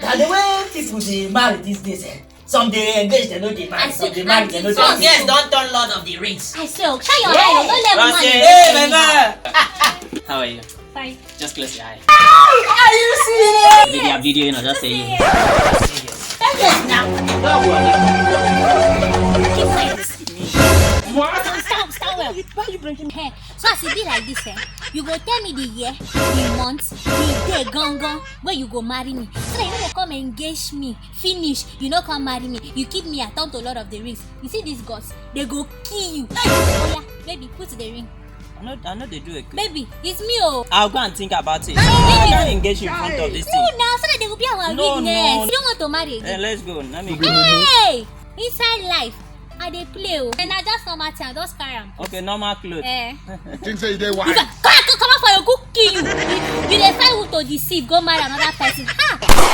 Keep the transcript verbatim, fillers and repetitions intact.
And the way people dey marry these days, eh? Some dey engage, dem no dey marry. Some dey marry, dem no dey Some marry. Girls don turn Lord of the Rings. I say, oh, shine your eye, oh, don't let Don woman say, dey hey, marry. Mama. How are you? Fine. Just close your eye. Are you serious? Baby, I'm videoing. I just say you. Yes, now. Keep quiet. Stand, stand well. Hey, so as e be like this, eh? You go tell me the year, the month, the day gangan wey you go marry me. So that you no go come engage me, finish, you no come marry me. You keep me, I turn to Lord of the Rings. You see these gods, they go kill you. Hey, oh yeah, baby, put the ring. I no, I no dey do it. Baby, it's me, oh. I'll go and think about it. Baby. I can't engage you in front of this No, thing. Now, so that they will be our No, witness. no. You don't want to marry Eh, again. Let's go. Let me. Hey, inside life, I dey play, oh. And I just normal thing, I just carry am. Okay, normal clothes. Eh. Think say you dey wise. Come, come, come out for your good kill you. You, you dey find who to deceive, go marry another person. Ha!